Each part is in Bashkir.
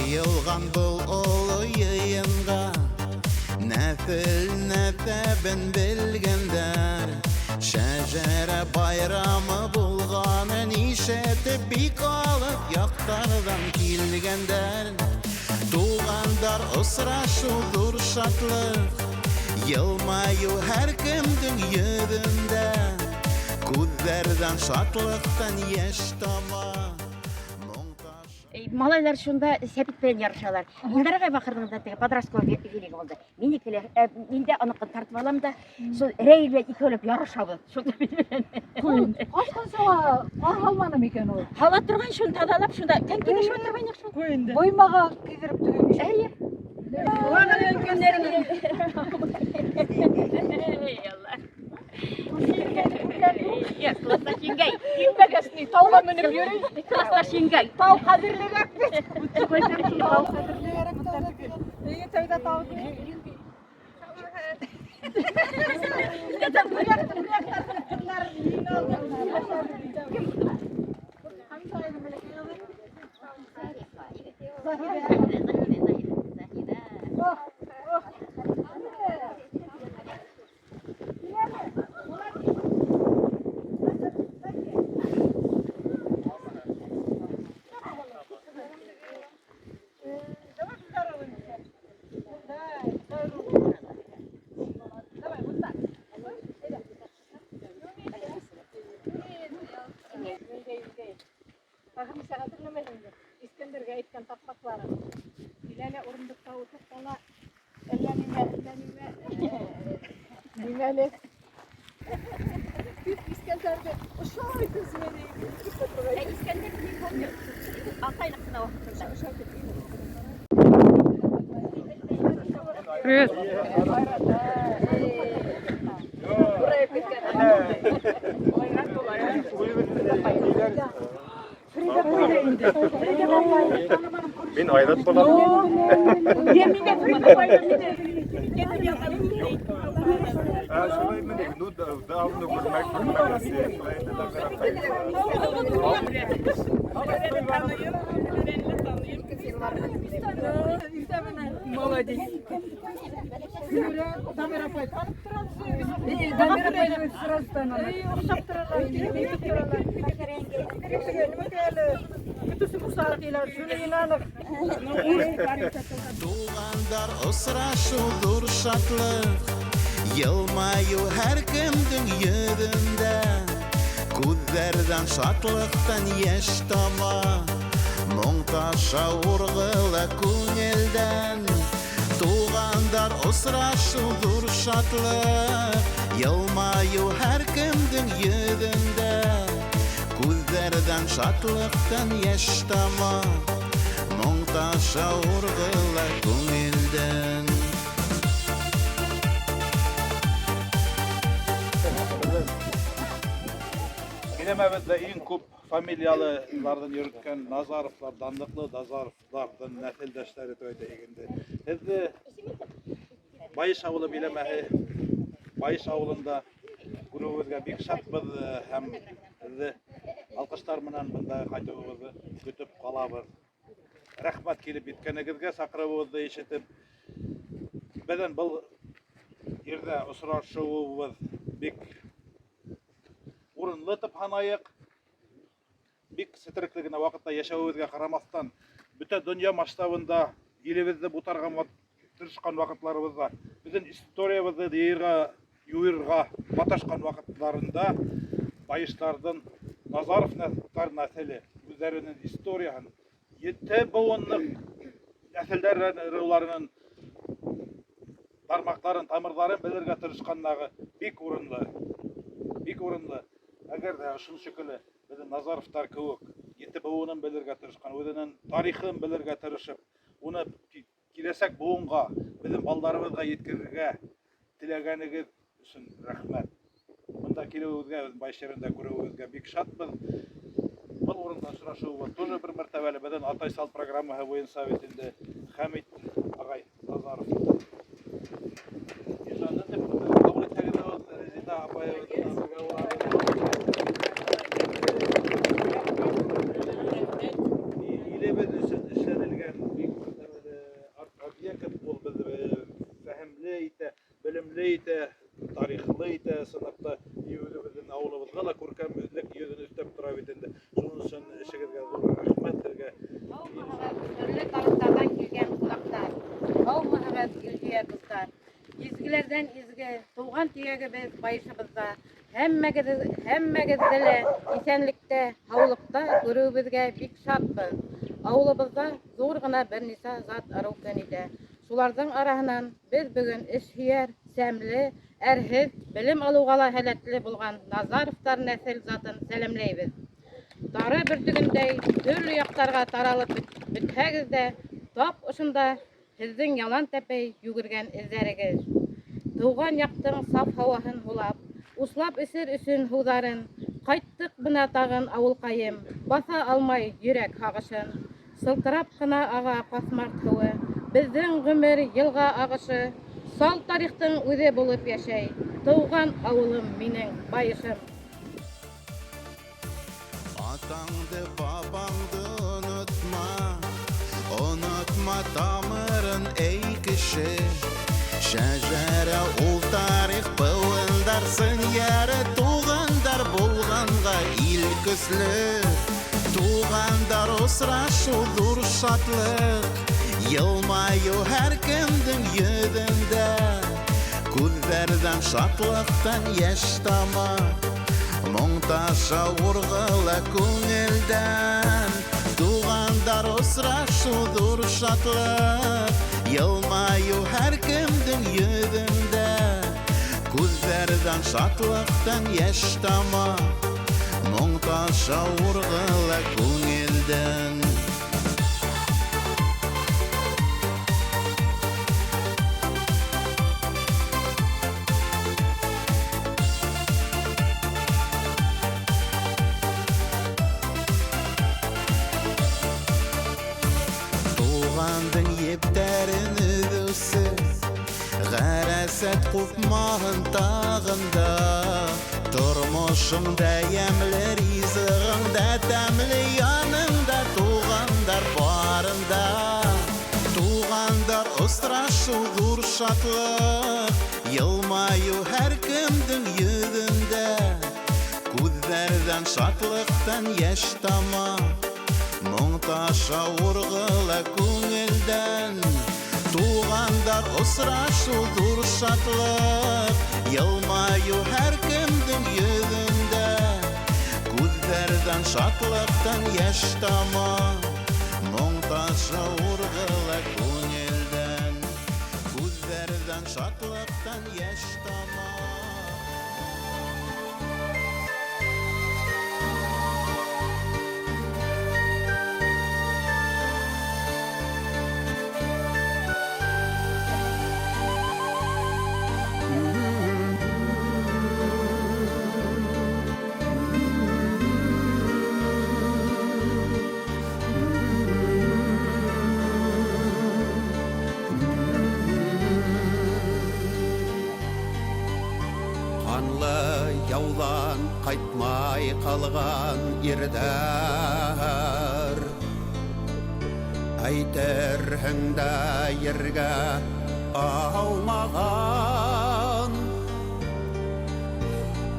Йыйылған был оло йыйынға нәҫел нәҫәбен белгәндәр. Шәжәрә байрамы булғанын ишетеп, бик алыҫ яҡтарҙан килгәндәр. Туғандар осрашыу ҙур шатлыҡ, йылмайыу һәр кемдең йөҙөндә. Күҙҙәрҙән шатлыҡтан йәш тама. Моң таша. Малайлар шунда сәпит белән ярышалар. Илдар ағай бахырҙың да теге подростковый велик булды. Минеке лә, мин дә уныҡын тартып алам да, шул Рәй белән икәүләп ярышабыҙ. Шул белән. Ҡасан шуға ҡар һалманы микән ул? Һала торған шуны таҙалап, шунда тәңкеләшеп торғайныҡ шул. Боймаға кейҙереп түгел. Әйе. Эй, Алла. Я, классташ еңгәй. Килмәгәс ни, тауға менеп йөрөй. Классташ еңгәй. Тау ҡәҙерлерәк бит. Тау ҡәҙерлерәк тә. Эйе, тәүҙә тау. Заһиҙә, Заһиҙә, Заһиҙә. Искәндәргә әйткән таҡмаҡлары. Килә лә урындыҡта ултырта ла, әллә нимә, әллә нимә, нимәле. Тип Искәндәрҙе ошолай төҙмәне. Ә Искәндәр мин помню. Алты айлыҡ ҡына ваҡытында. Привет. Мин Айрат булам. Шулай менә, ну давно күрмәк күрмәгәс, шулай инде дә Молодец. Дамир апай танып торабыҙ. Дамир апай сразу таныды. Оҡшап торалар, килеп торалар. Көтөүсе Муса тиләр, шуны инандыҡ. Туғандар осрашыу ҙур шатлыҡ, йылмайыу һәр кемдең йөҙөндә. Күҙҙәрҙән шатлыҡтан йәш тама, моң таша урғыла күңелдән. Туғандар осрашыу ҙур шатлыҡ, йылмайыу һәр кемдең йөҙөндә. Күҙҙәрҙән шатлыҡтан йәш тама, моң таша урғыла күңелдән. Биләмәбеҙҙә иң күп фамилиялыларҙан йөрөткән Назаровлар, данлыҡлы Назаровларҙың нәҫелдәштәре тип әйтәйек инде. Һеҙҙе Байыш ауылы биләмәһе, Байыш ауылында күреүебеҙгә бик шатбыҙ һәм һеҙҙе алҡыштар менән бында ҡайтыуығыҙҙы көтөп ҡалабыҙ. Рәхмәт килеп еткәнегеҙгә, саҡырыуыбыҙҙы ишетеп. Беҙҙең был ерҙә осрашыуыбыҙ бик урынлы тип һанайыҡ. Бик сетерекле генә ваҡытта йәшәүебеҙгә ҡарамаҫтан, бөтә донъя масштабында илебеҙҙе бутарға тырышҡан ваҡытларыбыҙҙа, беҙҙең историябыҙҙы йыйырға, юйырға маташҡан ваҡытларында байыштарҙың Назаровтар нәҫеле үҙҙәренең историяһын ете быуынлыҡ нәҫелдәр ырыуҙарының тармаҡтарын, тамырҙарын белергә тырышҡанлығы бик урынлы. Бик урынлы. Әгәр ҙә ошоно шикелле беҙҙең Назаровтар кеүек ете быуынын белергә тырышҡан, үҙенең тарихын белергә тырышып, уны киләсәк быуынға, беҙҙең балдарыбыҙға еткерергә теләгәнегеҙ өсөн рәхмәт. Бында килеүегеҙгә, беҙ Байыш ерендә күреүегеҙгә бик шатбыҙ. Был урында осрашыуыбыҙ тоже бер мәртәбәле беҙҙең Атай сал программаһы буйынса бит инде Хәмит ағай Назаров ижады тип ҡабул итһәгеҙ ҙә, Резида апайыбыҙ бергә булабыҙ. Илебеҙ өсөн эшләнелгән бик итә, тарихлы итә, ысынлап та, и үҙебеҙҙең ауылыбыҙға ла күркәмлек йөҙөн өҫтәп тора бит инде. Шуның өсөн эшегеҙгә ҙур рәхмәт һеҙгә. Һаумыһығыҙ, төрлө тарафтарҙан килгән ҡунаҡтар. Һаумыһығыҙ, илһөйәр дуҫтар. Изгеләрҙән изге, тыуған төйәгебеҙ Байышыбыҙҙа һәммәгеҙҙе лә иҫәнлектә, һаулыҡта күреүебеҙгә бик шатбыҙ. Ауылыбыҙҙа ҙур ғына бер нисә зат ырыу көн итә. Шуларҙың араһынан беҙ бөгөн эшһөйәр, сәмле, әрһеҙ, белем алыуға ла һәләтле булған Назаровтар нәҫел затын сәләмләйбеҙ. Тары бөртөгөндәй төрлө яҡтарға таралып бөтһәгеҙ ҙә, тап ошонда һеҙҙең ялан тәпәй йүгергән эҙҙәрегеҙ. Тыуған яҡтың саф һауаһын һулап, услап эсер өсөн һыуҙарын, ҡайттыҡ бына тағын, ауылҡайым, баҫа алмай йөрәк һағышын. Сылтырап ҡына аға Ҡаҫмарт һыуы, беҙҙең ғүмер йылға ағышы, сал тарихтың үҙе булып йәшәй, тыуған ауылым минең Байышым. Атаңды, бабаңды онотма, онотма тамырын, эй кеше. Шәжәрә ул тарих, быуындар сынъяры, туғандар булғанға ил көслө. Туғандар осрашу ҙур шатлыҡ, йылмайыу һәр кемдең йөҙөндә. Күҙҙәрҙән шатлыҡтан йәш тама, моң таша урғыла күңелдән. Туғандар осрашу ҙур шатлыҡ, йылмайыу һәр кемдең йөҙөндә. Күҙҙәрҙән шатлыҡтан йәш тама, моң таша урғыла күңелдән. Туғандың ептәрен өҙөүсеҙ, ғәрәсәт ҡупмаһын тағын да. Тормошоң да йәмле, ризығың да тәмле, яныңда туғандар барында. Туғандар осрашыу ҙур шатлыҡ, йылмайыу һәр кемдең йөҙөндә. Күҙҙәрҙән шатлыҡтан йәш тама, моң таша урғыла күңелдән. Туғандар осрашыу ҙур шатлыҡ, йылмайыу һәр кемдең йөҙөндә. Күҙҙәрҙән шатлыҡтан йәш тама, моң таша урғыла күңелдән. Күҙҙәрҙән шатлыҡтан йәш тама. Ҡанлы яуҙан ҡайтмай ҡалған ирҙәр, әйтерһең дә ергә аумаған.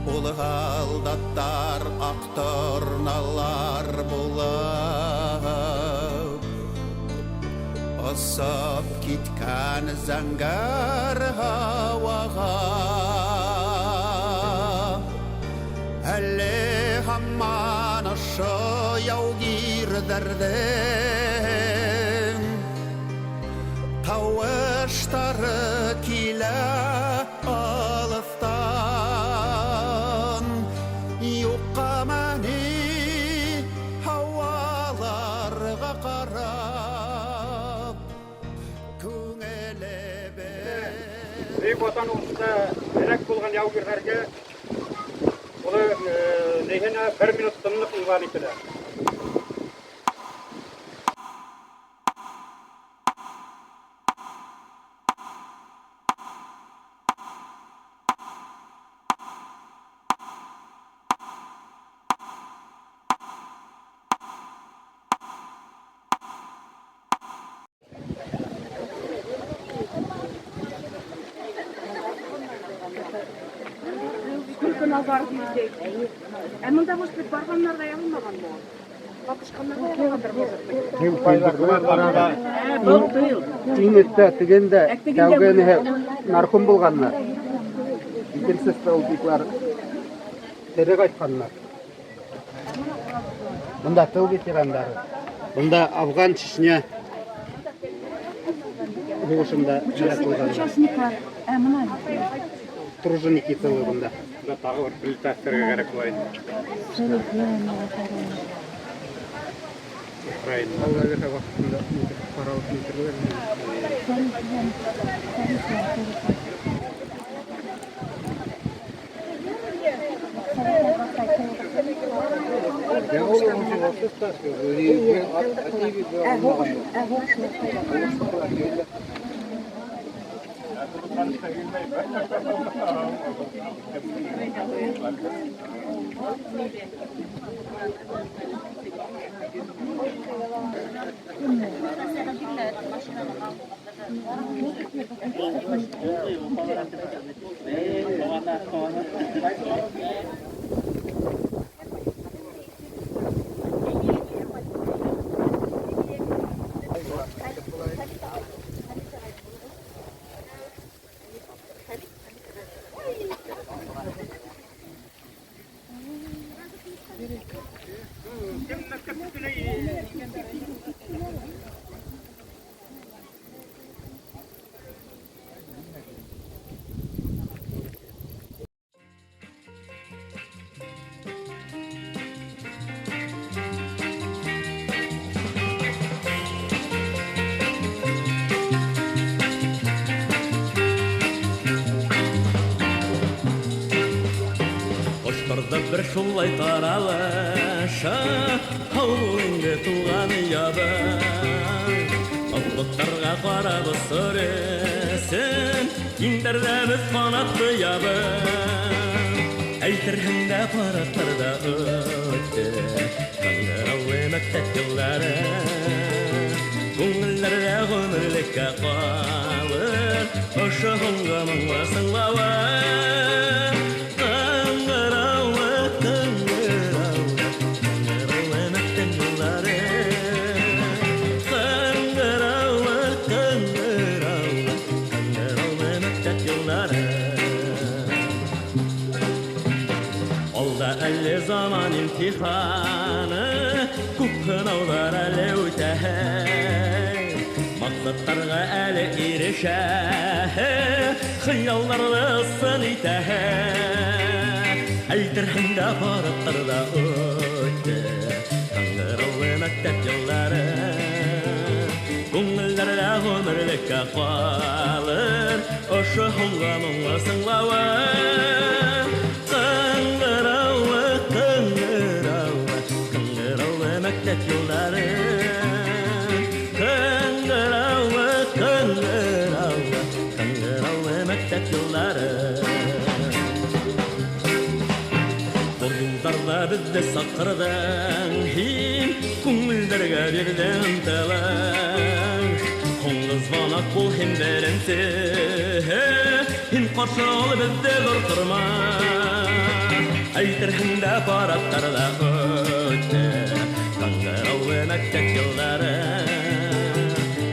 Ул һалдаттар аҡ торналар булып, осоп киткән зәңгәр һауаға. Әле һаман ошо яугирҙәрҙең тауыштары килә алыҫтан. Юҡҡамы ни һауаларға ҡарап күңелебеҙ. Бөйөк Ватан һуғышында һәләк булған яугирҙәргә улы ниһенә бер минут тынлыҡ иғлан ителә. Назаров музей. Ә монда, может быть, барғаннарға яҙылмаған ул. Ҡатышҡаннарға яҙылғандыр, может быть. Ә, был тыл. Иң өҫтә тегендә Ә тегендә тәүгенеһе мәрхүм булғаннар. Икенсе столбиклар тере ҡайтҡаннар. Бында тыл ветерандары. Бында Афган, Чечня һуғышында һәләк булғандар. Участниклар. Ә, мына. Труженики тылы бында. Тағы бер плита өҫтәргә кәрәк була инде. Украина. Алла бирһә ваҡытында ҡаралып килтерелер. Ҡоштар бер шулай таралыша, Һау инде туған ябы. Офоҡтарға ҡарап осор өсөн, Иңдәрҙә беҙ ҡанатты ябып. Әйтерһең дә параҡтарҙа үтте Ҡыңғыраулы мәктәп йылдары. Күңелдәрҙә ғүмерлеккә ҡалыр Ошо һуңғы моңло сыңлауы. Ҡыңғыраулы, ҡыңғыраулы, ҡыңғыраулы мәктәп йылдары. Ҡыңғыраулы, ҡыңғыраулы, ҡыңғыраулы мәктәп йылдары. Алда әле заман имтиханы, Күп һынауҙар әле үтәһе. Маҡсаттарға әле ирешәһе, Хыялларҙы ысын итәһе. Әйтерһең дә параҡтарҙа үтте Ҡыңғыраулы мәктәп йылдары. Күңелдәрҙә ғүмерлеккә ҡалыр Ошо һуңғы моңло сыңлауы. Ҡыңғыраулы, ҡыңғыраулы, ҡыңғыраулы мәктәп йылдары. Ҡыңғыраулы, ҡыңғыраулы, ҡыңғыраулы мәктәп йылдары. Был юлдарҙа беҙҙе саҡырҙың һин, Күңелдәргә бирҙең тылыш. Һуңғы звонок бул һин беренсе, Һин ҡаршы ал беҙҙе ҙур тормош. Әйтерһең дә параҡтарҙа үтте Ҡыңғыраулы мәктәп йылдары.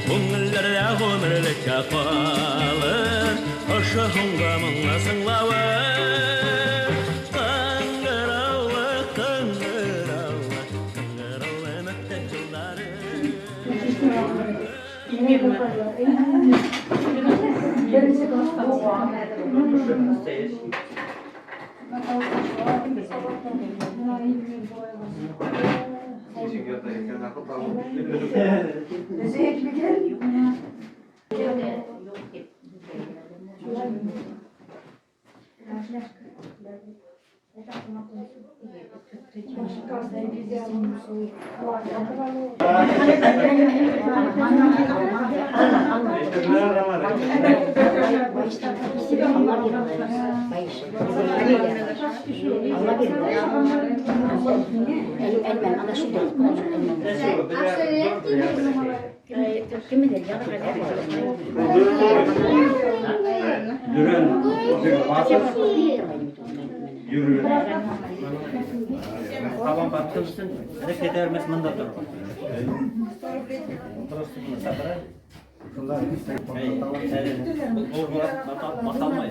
Күңелдәрҙә ғүмерлеккә ҡалыр Ошо һуңғы моңло сыңлауы. Ҡыңғыраулы, ҡыңғыраулы, ҡыңғыраулы мәктәп йылдары. Беренсе класста уҡыған. Ҡабан батһын өсөн элек китәрмәҫ мында тор. Просто быны собрали. Был бата алмай.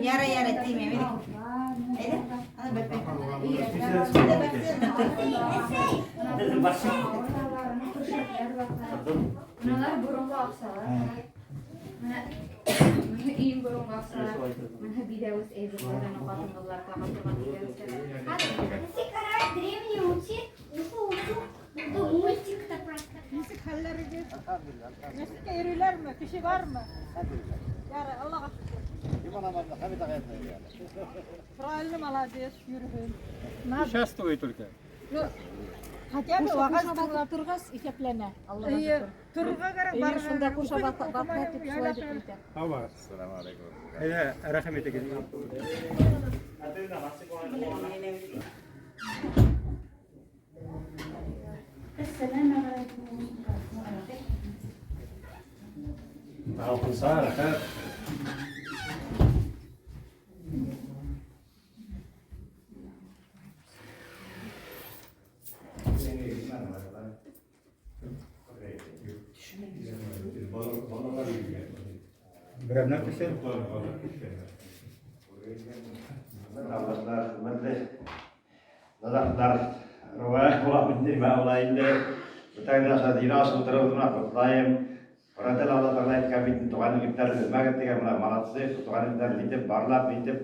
Ярай, ярай, теймәйем. Әйҙә, ана бәпәй. Мыналар боронғо аҡсалар. Мына иң боронғо аҡсалар. Мына биҙәүес әйберҙәрҙән ҡатын-ҡыҙҙар таға торған биҙәүестәр. Древний утик, утюг, мультик Нисек хәлләрегеҙ? Мәсеткә йөрөйләрме? Кеше бармы? Ярай, Аллаға шөкөр. Правильно, молодец, йөрөһөн. Участвуй только. Ну, хотя бы вәғәз тыңлап торғас иҫәпләнә. Аллаға Эйе, шөкөр. торорға кәрәк, Эйе, барырға шунда кәрәк. ҡуша батма тип шулай тип әйтә. Һау Әйҙә, рәхим итегеҙ. Әссәләмәғәләйкүм. Алтынса, рәхәт. Берәмләп кесе. Qardaşlar, hörmətli Nazarlar, rivayet була инде, була инде. Бүтән дә дина ултырып менә котлайым. Ҡөрьәндә Алла Тәғәлә әйткән бит, туған егетләрне өзмәгеҙ тигән, менә молодцы, туған егетләрне итеп, барлап итеп,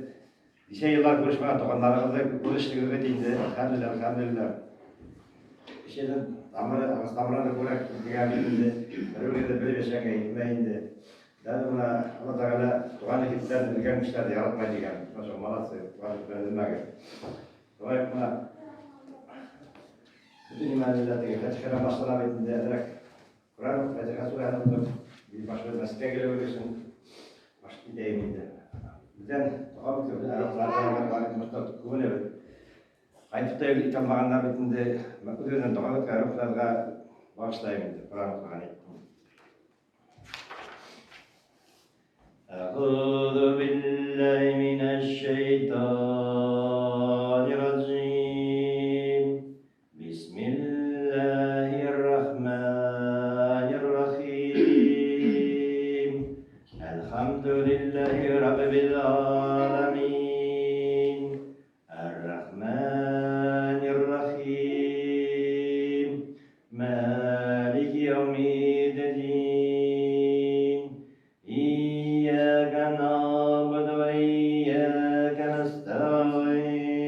нисә йыллар күрешмәгән туғандарығыҙҙы күрештегеҙ бит инде. Әлхәмдүлилләһ, әлхәмдүлилләһ. Кешенең тамыры, ағас тамырын күрә дигән бит инде. Бер-берегеҙҙе белеп йәшәгәнгә етмәй инде. Дәл бына Алла Тәғәлә туған егетләрне белгән кешеләрҙе яратмай тигән. Шул молодцы, туған егетләрне өзмәгеҙ. Шулай уҡ бына бөтөн имәнле дә теге фатихадан башлана бит инде, әҙерәк Ҡөрьән уҡып, фатиха сүрәһен уҡып, башта мәсеткә килеү өсөн баш китәйем инде. Беҙҙән доға бит, беҙҙең күңеле бит. Ҡайтып та итә алмағандар бит инде, үҙебеҙҙән доға бит, рухтарға бағышлайым инде, Ҡөрьән уҡыған әйттем. أعوذ بالله من الشيطان الرجيم. بسم الله الرحمن الرحيم. الحمد لله رب العالمين. الرحمن الرحيم. مالك يوم الدين. إياك نعبد وإياك نستعين.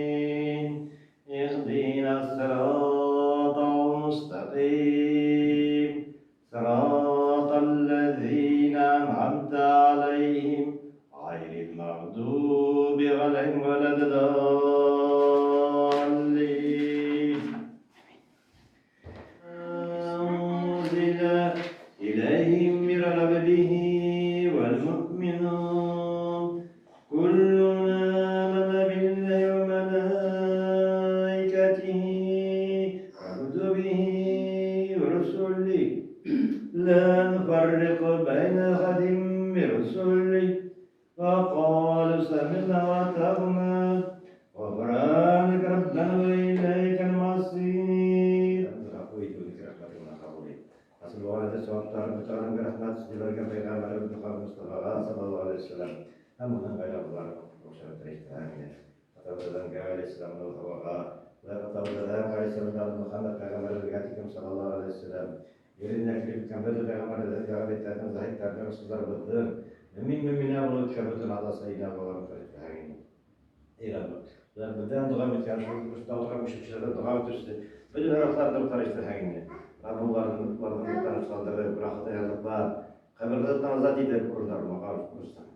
اهدنا الصراط المستقيم. صراط الذين أنعمت عليهم غير المغضوب عليهم ولا الضالين. أنزل إليهم من ربه والمؤمنون كل آمن بالله وملائكته وكتبه ورسله لا نفرق بين أحد من رسله وقالوا سمعنا وأطعنا غفرانك ربنا وإليك المصير. Рәхмәт Пәйғәмбәребеҙ Мөхәммәд Мостафаға саллаллаһу алейһи вәсәләм һәм уның ғаиләләренә Атабыҙҙан алейһиссәләм Һауаға, атабыҙҙан алейһиссәләм Мөхәммәд пәйғәмбәребеҙгә тиклем саллаллаһу алейһи вәсәләм. Еренә килеп еткән бөтөн пәйғәмбәрҙәрҙең, ғәбиттәрҙең, заһиттәрҙең, расулдарыбыҙҙың, мөмин мөминә булып үткән бөтөн атасы, инә балаларын Беҙҙән доға иткән, шул өҫтә ултырған кешеләрҙән доға итеүсе, бөтөн рухтарҙы ишетһәң инде. Раббым уларҙың рухтарын шатландырып, рәхәт языҡлар, ҡәберҙәрҙән азат итеп урындарына ҡауыштырһын.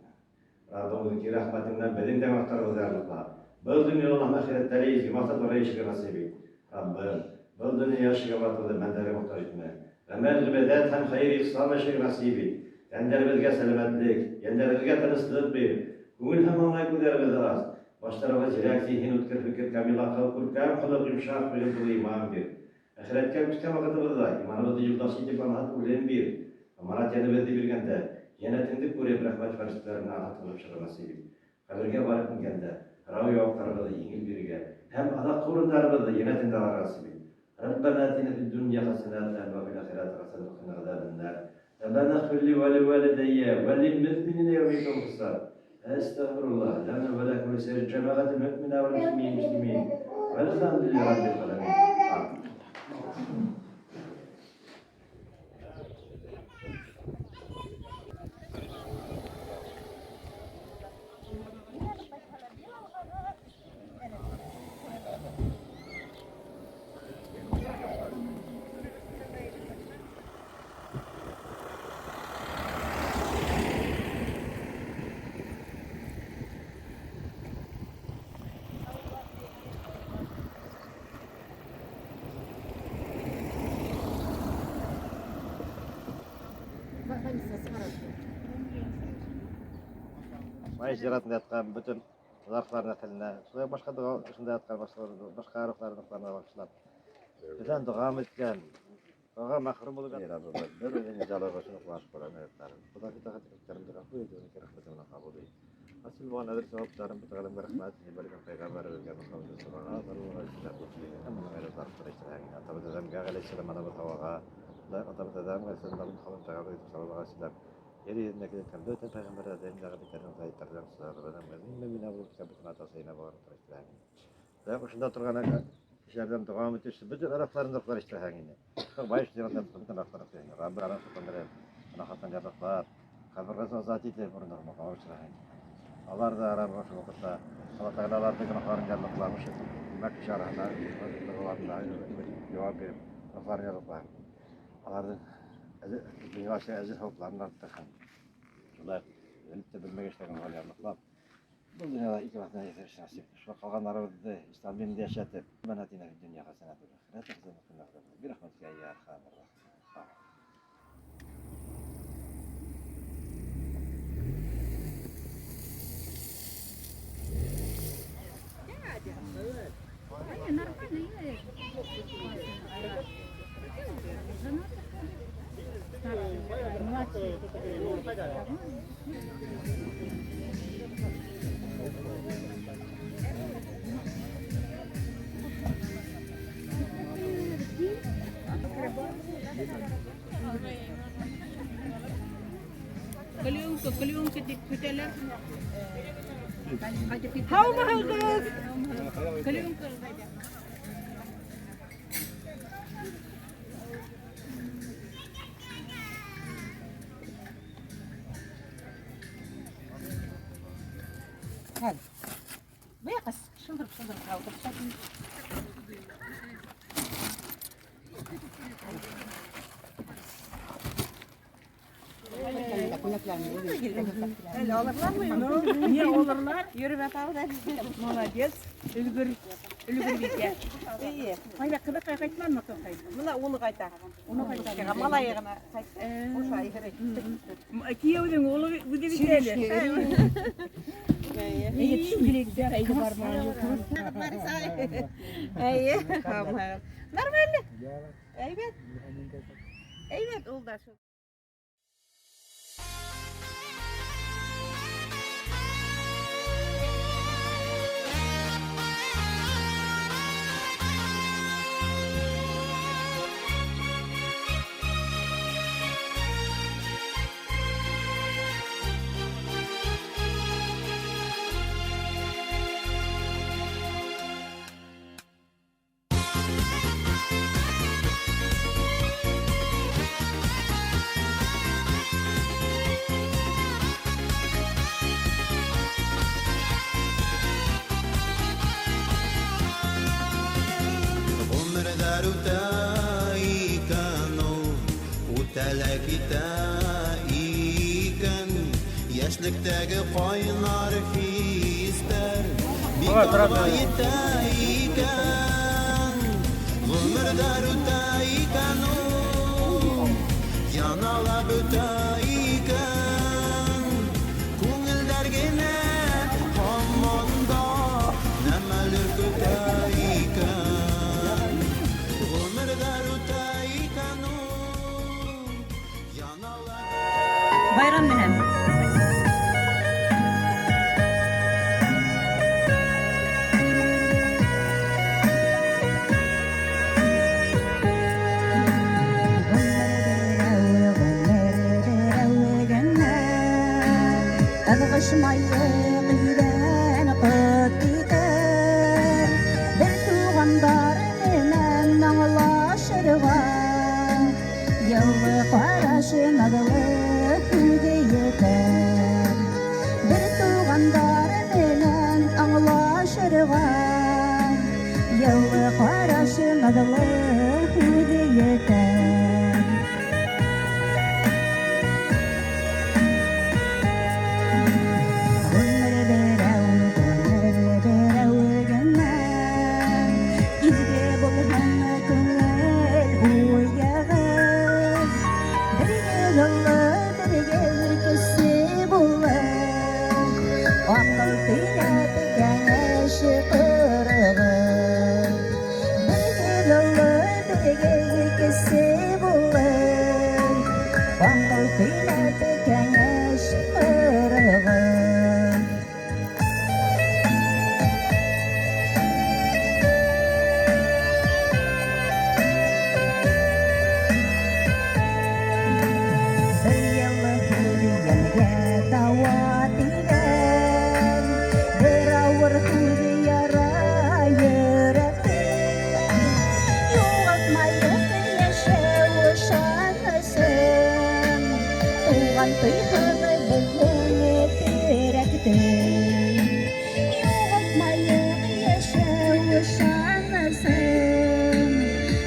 Раббым үҙеңдең рәхмәтеңдән беҙҙең дә маҡтарыбыҙҙы ярлыҡла. Был донъяла һәм әхирәттә лә изге маҡсатларға йәшәргә насип ит. Раббым, был донъя яшәгән вакытыбыҙҙа бәндәгә мохтаж итмә. Ғәмәл, ғибәҙәт һәм хәйер-ихсан эшең насип ит. Тәндәребеҙгә сәләмәтлек, йәндәребеҙгә тыныслыҡ бир. Күңел һәм аңлай күҙҙәребеҙҙе ас. Баштарыбыҙға зирәк зиһен, үткер фекер, камил аҡыл, күркәм холоҡ, йомшаҡ фиғел тулы иман бир. Әхирәткә күскән ваҡытыбыҙҙа иманыбыҙҙы юлдаш итеп анһат үлем бир. Аманат йәнебеҙҙе биргәндә, йәннәтеңде күреп, рәхмәт фәрештәләре менән анһат кылып чыгыр насип ит. Ҡәбергә барып менгәндә, һорау яуаптарыбыҙҙы еңел бирергә һәм аҙаҡҡы урындарыбыҙҙы йәннәтеңдә алырға насип ит. ربنا آتنا في الدنيا حسنة وفي الآخرة حسنة وقنا عذاب النار. ربنا اغفر لي ولوالدي وللمؤمنين يوم يقوم الحساب. أستغفر الله لنا ولكم ولسائر الجماعة المؤمنة والمسلمين المسلمين. والحمد لله رب العالمين. Май зиратында яткан бөтен зарфлар нәҫеленә, шулай башҡа доға ошонда яткан башҡа рухларына бағышлап. Беҙҙән доға иткән, доға мәхрүм булып бер үҙенең җалығы өсөн ҡыуанып ҡалған аяттарын. Хоҙа итәғәт ғәфү ит, уның рәхмәте менән ҡабул ит. Асыл булған әҙер сауаптарын бөтә ғаләмгә рәхмәт, ебәргән пәйғәмбәребеҙгә Мөхәммәд саллаллаһу алейһи ва сәлләм, һәм уның ғаиләләрен Атабыҙ Әҙәмгә ғәләйһиссәләм, анабыҙ Һауаға, Атабыҙ Әҙәм ғәләйһиссәләм, халым пәйғәмбәр саллаллаһу алейһи ва сәлләм. Ер йөҙөндә килгән бөтөн пәйғәмбәрҙәрҙән ғәбиттәрҙән, заһиттәрҙән, мөминә булып киткән бөтөн ата-әсәйенә балаларын тырыштыра. Ошонда торған кешеләрҙән доға итеүсе бөтөн ырыҡларын тырыштыра инде. Бай зиратта бөтөн ырыҡларын тырыштыра. Раббы арам сутандырып, гөнаһтан ярлыҡлап, ҡәбергә азат итеп, урындарына ҡауыштыра. Алар ҙа Раббы ошо ваҡытта Алла Тәғәлә аларҙың гөнаһларын ярлыҡлап, ошо тимәк кеше араһында доғаларына яуап биреп, гөнаһларын ярлыҡлап, аларҙың донъя әжер һауапларын арттырһын. Шулай белеп тә белмәгән эштәрен ярлыҡлап, был донъяла ике ваҡытта йәшәр насип. Шуға ҡалғандарыбыҙҙы ислам динендә йәшәтеп, Раббана атина фид донъя хәсәнәтән вә фил ахирәти хәсәнәтән вә қина азабан нар. Бирәхмәтикә йә архамар рахимин. Клюнка, клюнка дип көтәләр. Һаумыһығыҙ? Клюнка. Хәл. Быяҡ шылдырып-шылдырып ҡалдырып. Әле алырлармы? Не алырлар? Йөрөп ятабыҙ. Молодец. Өлгөр, өлгөр бикә. Эйе. Ҡайҙа ҡыҙыҡай ҡайтманмы ҡыҙыҡай? Бына улы ҡайта. Уны ҡайта. Малайы ғына ҡайтты. Ошо ай. Кейәүҙең улы үҙе бит әле. Эйе, төшөп киләйек, әйҙә барма. Эйе. Нормально. Әйбәт. Әйбәт ул да шул. Ғүмерҙәр үтә икән ул, үтә лә китә икән. Йәшлектәге ҡайнар хистәр бик алға етә икән. Ғүмерҙәр үтә икән ул, Яна ла бөтә икән. Күңелдәр генә һаман да Нәмәлер көтә икән. Ғүмерҙәр үтә икән ул, Яна ла Байрам менән! Ыҙғышмайыҡ өйҙән ҡот китер, Бер туғандар менән аңлашырға, Йылы ҡараш, наҙлы һүҙ етер. Бер туғандар менән аңлашырға, Йылы ҡараш, наҙлы һүҙ етер. Ғүмер берәү, ғүмер берәү генә, Изге булһын күңел уйығыҙ. Бергә оло, бергә кесе булып, Аҡыл төйнәп кәңәш ҡороғоҙ. Бергә оло, бергә кесе булып, Аҡыл төйнәп кәңәш ҡороғоҙ. Бер йылы һүҙ йәнгә дауа тигән, Бер ауыр һүҙ яра йөрәкте. Юғалтмайыҡ йәшәү ышанысын, Туған тойғоно беҙҙең терәкте. Юғалтмайыҡ йәшәү ышанысын,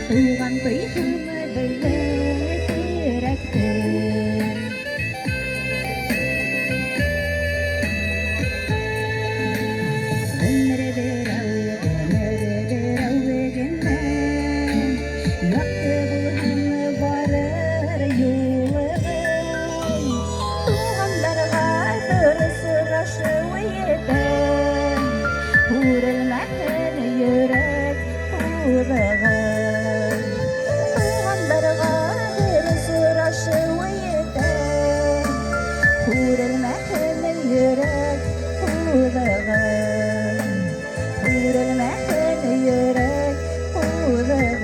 Туған тойғоно беҙҙең терәкте. Ғүмер берәү, ғүмер берәү генә, Яҡты булһын барыр юлығыҙ. Туғандарға дөрөҫ осрашыу етер, Һүрелмәһен йөрәк һуҙығыҙ. Туғандарға дөрөҫ осрашыу етер, Һүрелмәһен йөрәк һуҙығыҙ. Һүрелмәһен йөрәк һуҙығыҙ.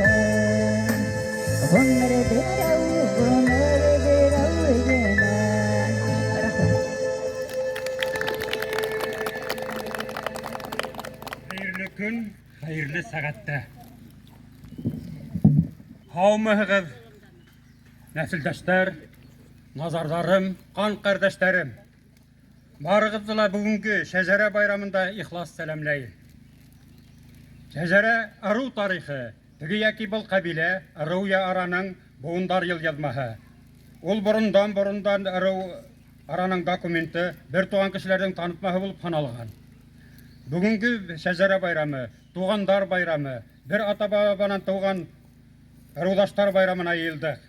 Ғүмер берәү, ғүмер берәү генә. Рәхмәт. Хәйерле көн, хәйерле сәғәттә. Һаумыһығыҙ, нәҫелдәштәр, назарҙарым, ҡан ҡәрҙәштәрем. Барығыҙҙы ла бөгөнгө шәжәрә байрамында ихлас сәләмләйем. Шәжәрә ырыу тарихы, теге йәки был ҡәбилә, ырыу йә араның быуындар йылъяҙмаһы. Ул борондан-борондан ырыу араның документы, бер туған кешеләрҙең танытмаһы булып һаналған. Бөгөнгө шәжәрә байрамы, туғандар байрамы, бер ата-бабанан тыуған ырыуҙаштар байрамына йыйылдыҡ.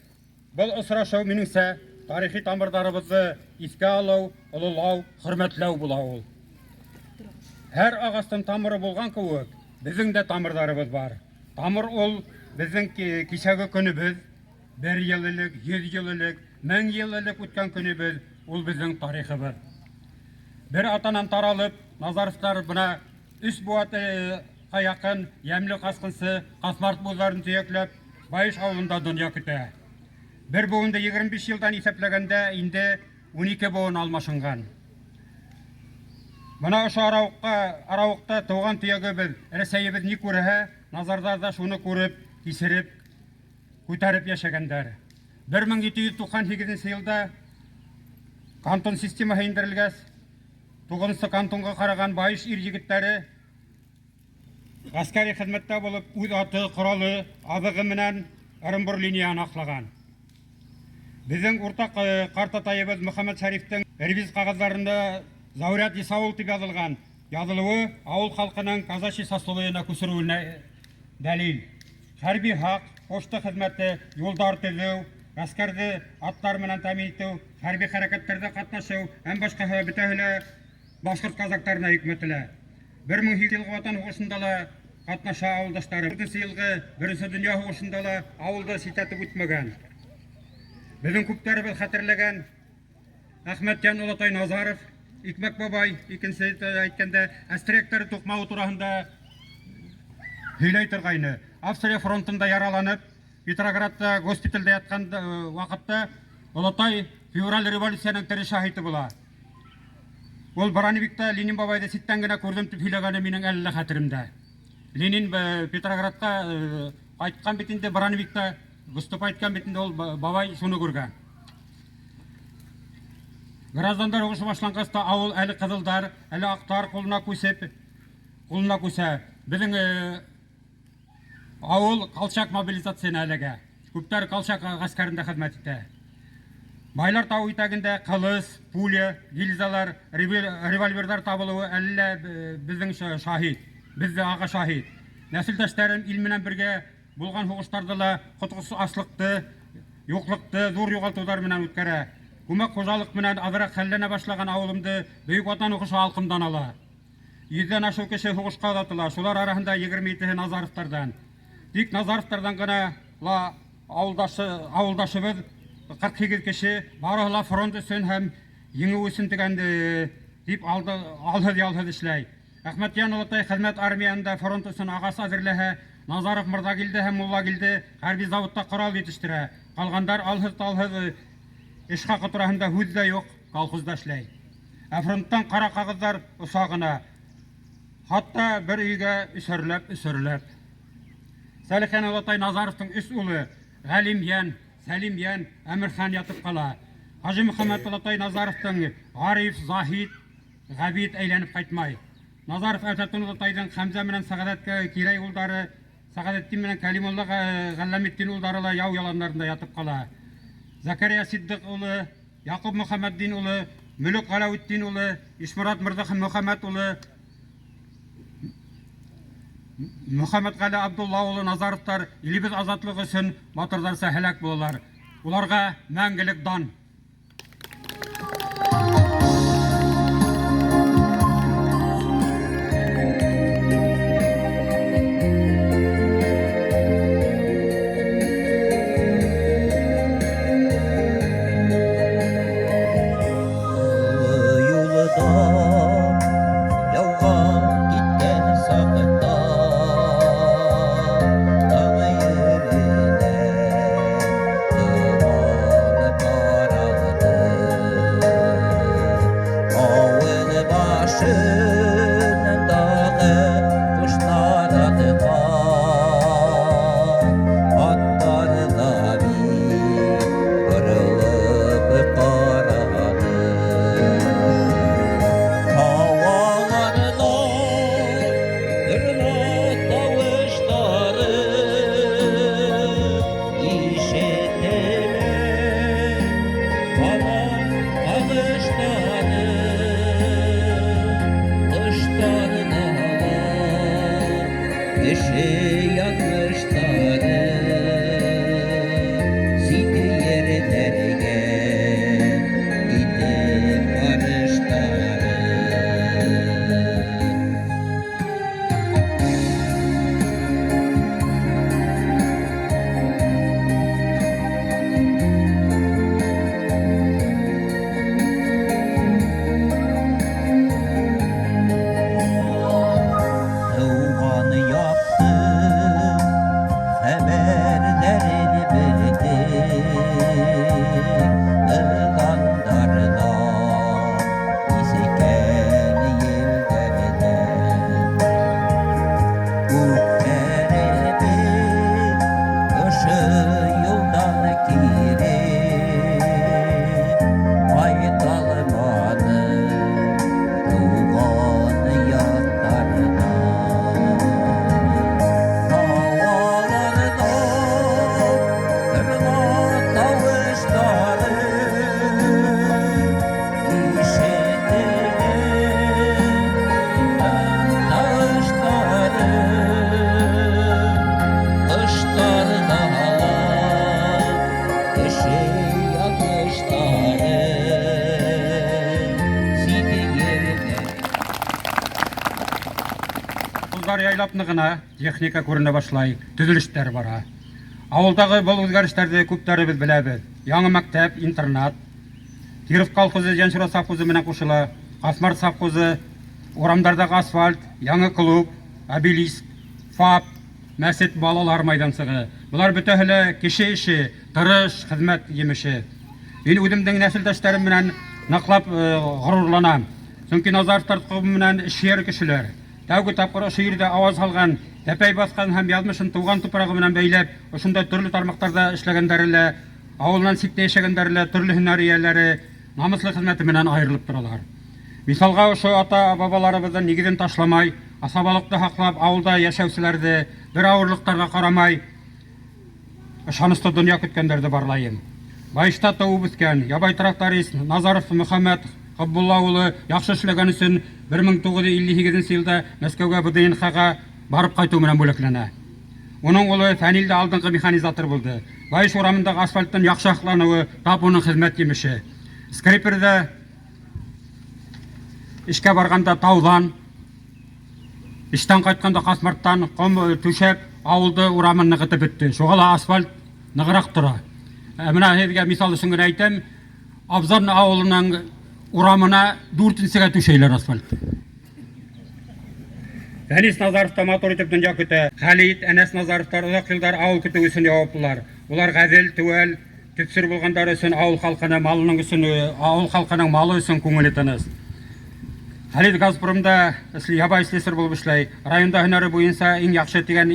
Был осрашыу, минеңсә, тарихи тамырҙарыбыҙҙы иҫкә алыу, ололау, хөрмәтләү була ул. Һәр ағастың тамыры булған кеүек, беҙҙең дә тамырҙарыбыҙ бар. Тамыр ул беҙҙең кисәге көнөбөҙ, бер йыл элек, 100 йыл элек, 1000 йыл элек үткән көнөбөҙ, ул беҙҙең тарихыбыҙ. Бер атанан таралып, Назаровтар бына өс быуатҡа яҡын йәмле ҡасҡынсы Ҡаҫмарт буҙҙарын төйәкләп, Байыш ауылында донъя көтә. Бер быуынды 25 йылдан иҫәпләгәндә инде 12 быуын алмашынған. Бына ошо арауыҡта тыуған төйәгебеҙ, Рәсәйебеҙ ни күрһә, Назарҙар ҙа шуны күреп, кисереп, күтәреп йәшәгәндәр. Бер мең ете йөҙ туҡһан һигеҙенсе йылда кантон системаһы индерелгәс, туғыҙынсы кантонға ҡараған Байыш ир егеттәре ғәскәри хеҙмәттә булып, үҙ аты, ҡоралы, аҙығы менән Ырымбур линияһын аҡлаған. Беҙҙең уртаҡ ҡартатайыбыҙ Мөхәммәт Шәрифтең ревиз ҡағыҙҙарында Зауряд Исауыл тип яҙылған. Яҙылыуы ауыл халҡының казачий сословиена күсереүенә дәлил. Хәрби һак, почта хеҙмәте, юлдар төҙөү, ғәскәрҙе аттар менән тәьмин итеү, хәрби хәрәкәттәрҙә ҡатнашыу һәм башҡаһы бөтәһе лә башҡорт казактарына йөкмәтелә. 1800 йылғы Ватан һуғышында ла ҡатнаша ауылдаштары. 4 йылғы Беренсе донъя һуғышында ла ауылды ситләтеп үтмәгән. Беҙҙең күптәребеҙ хәтерләгән Әхмәтйән олатай Назаров, Икмәк бабай, икенсе әйткәндә, әстректәре туҡмауы тураһында һөйләй торғайны. Австрия фронтында яраланып, Петроградта госпиталдә ятҡан ваҡытта олатай февраль революцияның тере шаһиты була. Ул броневикта Ленин бабайҙы ситтән генә күрҙем тип һөйләгәне минең әле лә хәтеремдә. Ленин Петроградҡа ҡайтҡан бит инде броневикта выступать иткән бит инде, ул бабай шуны күргән. Граждандар һуғышы башланғас та ауыл әле ҡыҙылдар, әле аҡтар ҡулына күсеп, ҡулына күсә. Беҙҙең ауыл Колчак мобилизацияһына эләгә. Күптәр Колчак ғәскәрендә хеҙмәт итә. Байлар тауы итәгендә ҡылыс, пуля, гильзалар, револьверҙар табылыуы әле лә беҙҙең шаһит, беҙҙе аға шаһит. Нәҫелдәштәрем ил менән бергә булған һуғыштарҙы ла ҡотҡосһоҙ аслыҡты, юҡлыҡты ҙур юғалтыуҙар менән үткәрә. Күмәк хужалыҡ менән аҙыраҡ хәлләнә башлаған ауылымды Бөйөк Ватан һуғышы алҡымдан ала. 100-ҙән ашыу кеше һуғышҡа оҙатыла, шулар араһында 27-һе Назаровтарҙан. Тик Назаровтарҙан ғына ла ауылдашыбыҙ 48 кеше барыһы ла фронт өсөн һәм еңеү өсөн тигән тип алһыҙ-ялһыҙ эшләй. Әхмәтйән олатай хеҙмәт армияһында фронт өсөн ағас әҙерләһә, Назаров Мырҙагилде һәм Муллагилде хәрби заводта ҡорал етештерә. Ҡалғандар алһыҙ-талһыҙ эш хаҡы тураһында һүҙ ҙә юҡ, колхозда эшләй. Ә фронттан ҡара ҡағыҙҙар оса ғына. Хатта бер өйгә өсәрләп, өсәрләп. Сәлихйән олатай Назаровтың өс улы Ғәлимйән, Сәлимйән, Әмирхан ятып ҡала. Хажи Мөхәммәт олатай Назаровтың Ғариф, Заһид, Ғәбит әйләнеп ҡайтмай. Назаров Әфләтун олатайҙың Хәмзә менән Сәғәҙәткә Кирәй улдары, Сәғәҙетдин менән Кәлимулла Ғәлләметдин улдары ла яу яландарында ятып ҡала. Зәкәрия Сиддиҡ улы, Яҡуп Мөхәммәтдин улы, Мөлөк Ғәләүетдин улы, Ишморат Мырҙа Мөхәммәт улы, Мөхәммәтғәле Абдулла улы Назаровтар илебеҙ азатлығы өсөн батырҙарса һәләк булалар. Уларға мәңгелек дан. Юлда яуға киткән саҡта таң еренә томан. җайлап ныгына, техника күренә башлай, төзелешләр бара. Авылдагы был үзгәрешләрне күпләребез беләбез. Яңа мәктәп, интернат, Киров колхозы Җәнчура совхозы белән кушыла, Касмар совхозы, урамнардагы асфальт, яңа клуб, обелиск, ФАП, мәчет, балалар майданчыгы. Болар бөтәһе лә кеше эше, тырыш хезмәт емеше. Мин үземнең нәселдәшләрем белән ныклап горурланам. Чөнки Назаровтар токымы белән эшсөяр кешеләр. Тәүге тапкыр ошо җирдә аваз салган, тәпәй баскан һәм язмышын туган туфрагы белән бәйләп, ошондай төрле тармакларда эшләгәндәре лә, авылыннан читтә яшәгәндәре лә төрле һөнәр ияләре намуслы хезмәте белән аерылып торалар. Мисалга ошо ата-бабаларыбызның нигезен ташламай, асабалыкны һаклап, авылда яшәүчеләрде бер авырлыктарга карамай, Ышанычлы дөнья көткәннәр дә барлаем. Баешта туып үскән, ябай тракторист Назаров Мөхәммәт Габдулла улы яхшы эшләгән өчен 1958 нче елда Мәскәүгә ВДНХга барып кайту белән бүләкләнә. Уның улы Фәнил дә алдынгы механизатор булды. Баеш урамындагы асфальттан яхшы аклануы тап уның хезмәт җимеше. Скреперда эшкә барганда таудан Эштән кайтканда Касмарттан ком түшәп, авылды урамын ныгытып бетте. Шуңа ла асфальт ныграк тора. Ә менә сезгә мисал өчен генә әйтәм, Абзан авылының урамына дүртенчегә түшәйләр асфальт. Фәнис Назаров та матур итеп дөнья көтә. Хәлит, Әнәс Назаровтар озак еллар авыл көтүе өчен җаваплылар. Улар гадел, төгәл, Төпсер булгандары өчен авыл халкына малының өчен авыл халкының малы өчен күңеле тыныч. Хәлил Газпромда эшли, ябай слесарь булып эшләй. Районда һөнәре буенча иң яхшы дигән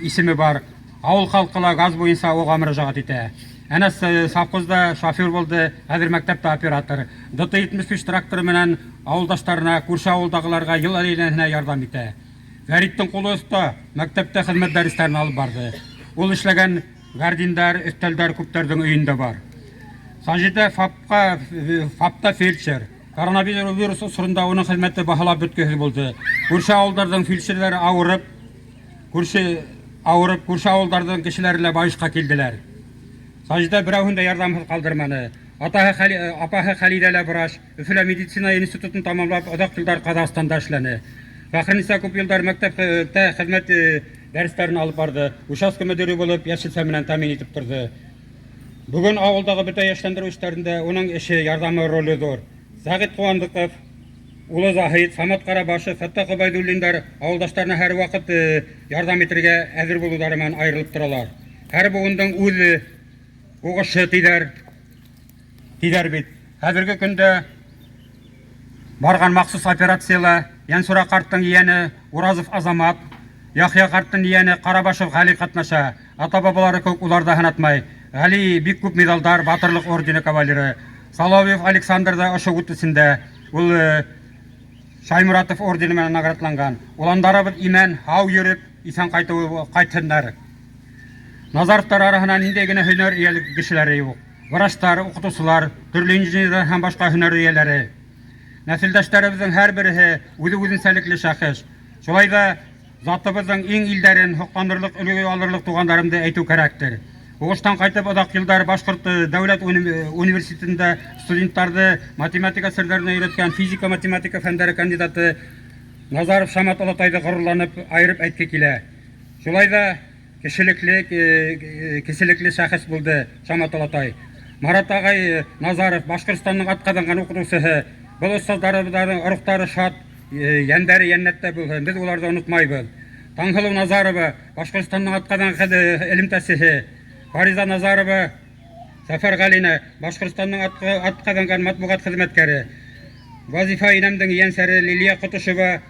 исеме бар. Авыл халкы ла газ буенча уга мөрәҗәгать итә. Әнәс совхозда шофер булды, хәзер мәктәптә оператор. ДТ-75 тракторы белән авылдашларына, күрше авылдагыларга ел әйләнәсенә ярдәм итә. Фәриттең кулы оста, мәктәптә хезмәт дәресләрен алып барды. Ул эшләгән Гардиндар, өстәлдәр күпләрнең өендә бар. Саҗидә ФАПка, ФАПта фельдшер. Коронавирус осырында уның хезмәте баһалап беткесез булды. Күрше авылдардан фельдшерләр авырып, күрше авырып, күрше авылдардан кешеләр лә баешка килделәр. Саҗидә берәүһен дә ярдәмсез калдырмады. Атаһы Хәли, апаһы Хәлидә лә врач. Өфелә медицина институтын тамамлап, озак еллар Казахстанда эшләне. Фәхрениса күп еллар мәктәптә хезмәт дәресләрен алып барды, участка мөдире булып, яшелчә белән тәэмин итеп торды. Бүген авылдагы бөтә яшьләндерү эшләрендә уның эше, ярдәме, роле зур. Сәгыйть Куандыков, улы Заһид, Самат Карабашев, Фәттах Гобәйдуллиннар авылдашларына һәрвакыт ярдәм итергә әзер булулары белән аерылып торалар. Һәр буынның үз угышы, диләр. Диләр бит. Хәзерге көндә барган махсус операциялә Янсура карттың ияне Уразов Азамат, Яхъя карттың ияне Карабашев Гали катнаша. Ата-бабалары күк улар да һынатмай. Гали бик күп медалдар, Батырлык ордены кавалеры. Соловьев Александр да ошо ут эчендә. Ул Шаймуратов ордены белән наградланган. Уландарыбыз имән, һау йөреп, исән кайтуы кайтсыннар. Назаровтар арасында нинди генә һөнәр иялек кешеләре юк. Врачлар, укытучылар, төрле инженерлар һәм башка һөнәр ияләре. Нәселдәшләребезнең һәрбересе үзе үзенчәлекле шәхес. Шулай да затыбызның иң илдәрен һокланырлык өлге алырлык туганнарымды әйтү кәрәктер. Һугыштан кайтып озак еллар Башкорт дәүләт университетында студентларны математика серләренә өйрәткән физика-математика фәннәре кандидаты Назаров Самат олатайды горурланып аерып әйтке килә. Шулай да Кешелекле, кешелекле шәхес булды Самат олатай. Марат агай Назаров, Башкортстанның атказанган укытучыһы. Был остазларыбызның рухтары шат, йәндәре йәннәттә булсын, без уларны онытмайбыз. Таңһылу Назарова, Башкортстанның атказанган элемтәчеһе. Фариза Назарова, Сәфәргалина, Башкортстанның атказанган матбугат хезмәткәре. Вазифа инәмнең ейәнсәре Лилия Котышева,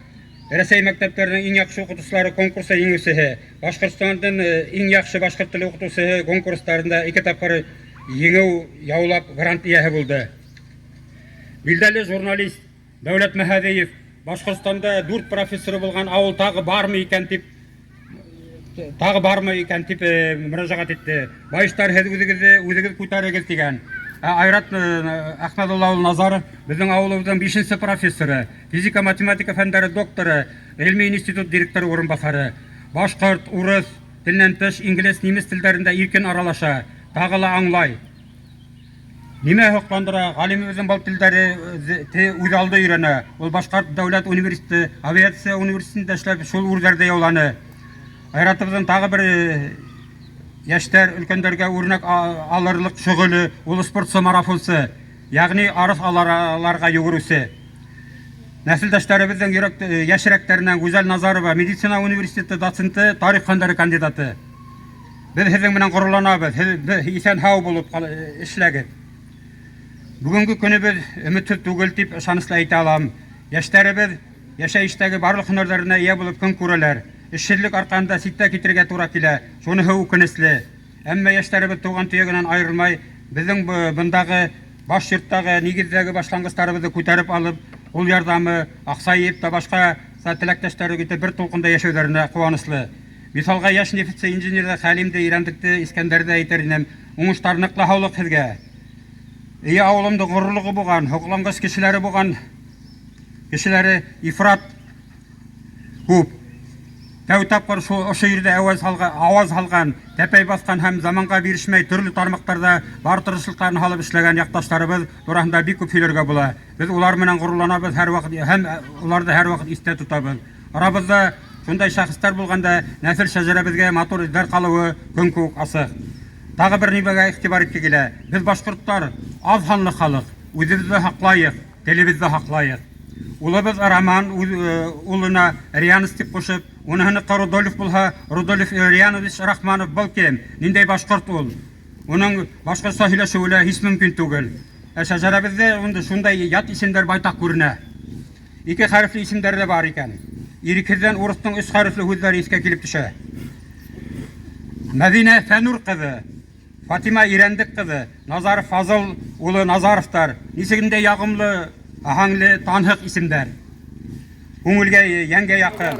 Рәсәй мәктәпләренең иң яхшы укытучылары конкурсы җиңүчеһе, Башкортстанның иң яхшы башкорт теле укытучыһы конкурсларында ике тапкыр җиңү яулап грант ияһе булды. Билдәле журналист Дәүләт Мәһәдиев Башкортстанда дүрт профессоры булган авыл тагы бармы икән дип тагы бармы икән дип мөрәҗәгать итте. Баештар һез үзегезне үзегез күтәрегез дигән. Ә Айрат Әхмәдулла улы Назаров безнең авылыбызның бишенче профессоры, физика-математика фәннәре докторы, гыйльми институт директоры урынбасары. Башкорт, урыс теленнән тыш инглиз, немец телләрендә иркен аралаша, тагы ла аңлай. Нимә һоҡландыра? Ғалимыбыҙҙың был телдәре үҙ алды өйрәнә. Ул Башҡорт дәүләт университеты, авиация университетында эшләп, шул үрҙәрҙе яуланы. Айратыбыҙҙың тағы бер йәштәр, өлкәндәргә үрнәк алырлыҡ шөғөлө, ул спортсы, марафонсы, ягъни арыҫ аларга йүгереүсе. Нәҫелдәштәребеҙҙең йөрәк йәшерәктәренән Гүзәл Назарова, медицина университеты доценты, тарих фәндәре кандидаты. Беҙ һеҙҙең менән ғорурланабыҙ, һеҙ иҫән-һау булып эшләгеҙ. Бөгөнгө көнөбөҙ өмөтһөҙ түгел дип ышаныслы әйтә алам. Йәштәребеҙ йәшәйештәге барлыҡ һөнәрҙәренә эйә булып көн күрәләр. Эшһеҙлек арҡаһында ситтә китергә тура килә, шуныһы үкенесле. Әммә йәштәребеҙ туған төйәгенән айырылмай, беҙҙең бындағы баш йорттағы нигеҙҙәге башланғыстарыбыҙҙы күтәреп алып, ҡул ярҙамы, аҡса йыйып та башҡа теләктәштәре итеп бер тулҡында йәшәүҙәренә ҡыуаныслы. Миҫалға йәш нефтсе инженерҙы Хәлимде, Ирәндекте, Искәндәрҙе әйтер инем. Уңыштар, ныҡлы һаулыҡ һеҙгә. Эйе, ауылымдың ғорурлығы булған, һоҡланғыс кешеләре булған кешеләре ифрат күп. Тәү тапҡыр шул ошо ерҙә әүәз һалған, ауаз һалған, тәпәй баҫҡан һәм заманға бирешмәй төрлө тармаҡтарҙа бар тырышлыҡтарын һалып эшләгән яҡташтарыбыҙ тураһында бик күп һөйләргә була. Беҙ улар менән ғорурланабыҙ һәрваҡыт һәм уларҙы һәрваҡыт иҫтә тотабыҙ. Арабыҙҙа шундай шәхестәр булғанда нәҫел шәжәрәбеҙгә матур эҙҙәр ҡалыуы көн кеүек асыҡ. Тағы бер нимәгә иғтибар итке килә. Беҙ башҡорттар аҙ һанлы халыҡ, үҙебеҙҙе һаҡлайыҡ, телебеҙҙе һаҡлайыҡ. Улыбыҙ Роман үҙ улына Рианс тип ҡушып, уныһыныҡы Рудольф булһа, Рудольф Рианович Рахманов был кем? Ниндәй башҡорт ул? Уның башҡортса һөйләшеүе лә һис мөмкин түгел. Ә шәжәрәбеҙҙә шундай ят исемдәр байтаҡ күренә. Ике хәрефле исемдәр ҙә бар икән. Ирекһеҙҙән урыҫтың өс хәрефле һүҙҙәре иҫкә килеп төшә. Мәҙинә Фәнүр ҡыҙы, Фатима Ирәндек ҡыҙы, Назаров Фазыл улы Назаровтар нисек инде яғымлы, аһәңле, танһыҡ исемдәр. Күңелгә, йәнгә яҡын.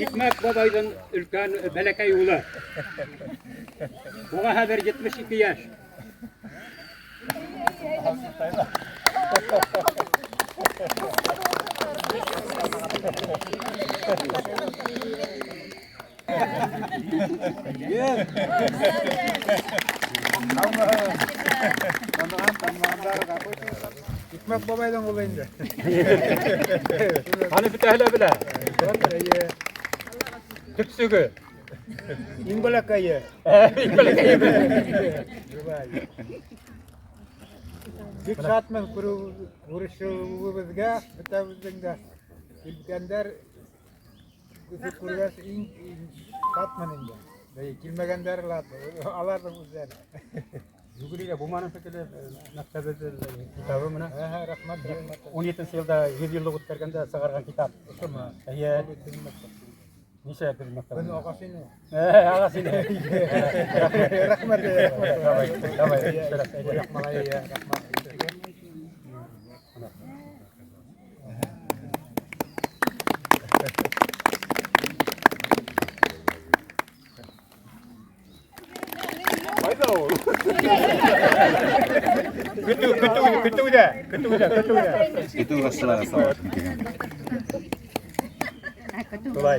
Икмәк бабайҙың өлкән бәләкәй улы. Уға хәҙер 72 йәш. Икмәк бабайҙың улы инде. Аны бөтәһе лә белә. Төпсөгө. Иң бәләкәйе. Иң бәләкәйе. Бик шатмын күрешеүебеҙгә, бөтәбеҙҙең дә килгәндәр үҙе күргәс иң шатмын инде. Килмәгәндәр аларҙың үҙҙәре. Юбилейгә булманы шикелле мәктәбебеҙ китабы менән. Рәхмәт, рәхмәт. 17 йылда 100 йыллыҡ үткәргәндә сығарған китап. Ошомо? Эйе. Нисә беҙ мәктәп? Беҙ ағас ине. Ағас ине. Рәхмәт, рәхмәт. Давай, давай. Рәхмәт. Ҡайҙа ул? Көтөү, көтөү, көтөүҙә, көтөүҙә, көтөүҙә. Көтөү башчылары сауат. Шулай.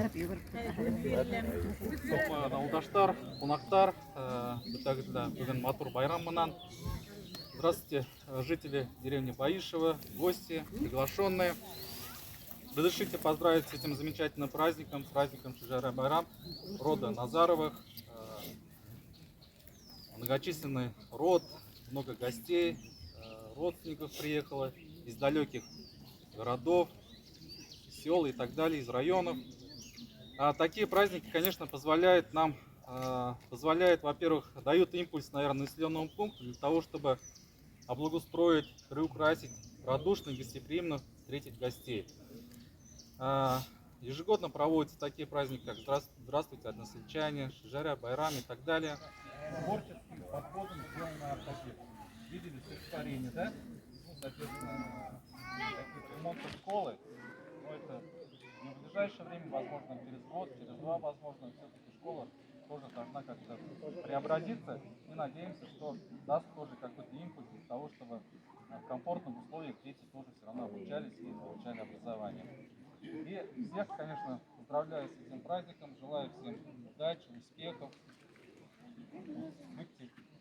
Ауылдаштар, ҡунаҡтар, бөтәгеҙ ҙә бөгөн матур байрам менән. Здравствуйте, жители деревни Баишево, гости, приглашенные. Разрешите поздравить с этим замечательным праздником, праздником Шижара Байрам, рода Назаровых. Многочисленный род, много гостей, родственников приехало из далеких городов, сел и так далее, из районов. А такие праздники, конечно, позволяют нам, позволяют, во-первых, дают импульс, наверное, населенному пункту для того, чтобы облагоустроить, приукрасить, радушно, гостеприимно встретить гостей. Ежегодно проводятся такие праздники, как «Здравствуйте, односельчане», «Шижаря», «Байрам» и так далее. Творческим подходом сделана архитектура. Видели стихотворение, да? Ну, соответственно, ремонт школы, но это не в ближайшее время, возможно, через год, через два, возможно, все-таки школа тоже должна как-то преобразиться. И надеемся, что даст тоже какой-то импульс для того, чтобы в комфортных условиях дети тоже все равно обучались и получали образование. И всех, конечно, поздравляю с этим праздником, желаю всем удачи, успехов.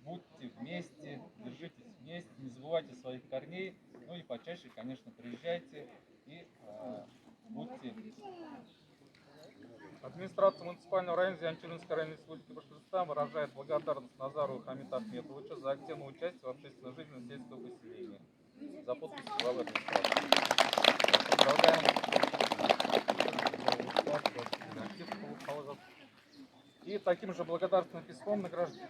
Будьте Живите вместе, держитесь вместе, не забывайте своих корней. Ну и почаще, конечно, приезжайте и будьте. Администрация муниципального района Зианчуринской районной республики Башкортостан выражает благодарность Назару Хамиту Ахметовичу за активное участие в общественной жизни сельского поселения. За подписью главы администрации. Поздравляем. И таким же благодарственным письмом награжден.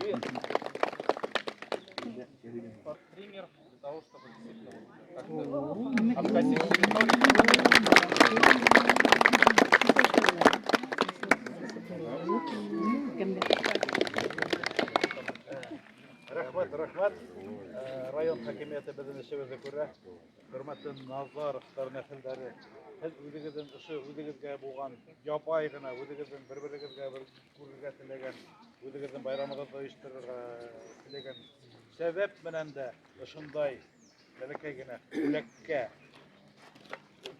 И пример для того, чтобы действительно как-то обкатить территорию. Рәхмәт, рәхмәт. Район хакимиәте беҙҙең эшебеҙҙе күрә. Хөрмәтле Назаровтар нәҫелдәре, һеҙ үҙегеҙҙең ошо үҙегеҙгә булған ябай ғына, үҙегеҙҙең бер-берегеҙгә бер күрергә теләгән, үҙегеҙҙең байрамығыҙҙы ойошторорға теләгән сәбәп менән дә ошондай бәләкәй генә бүләккә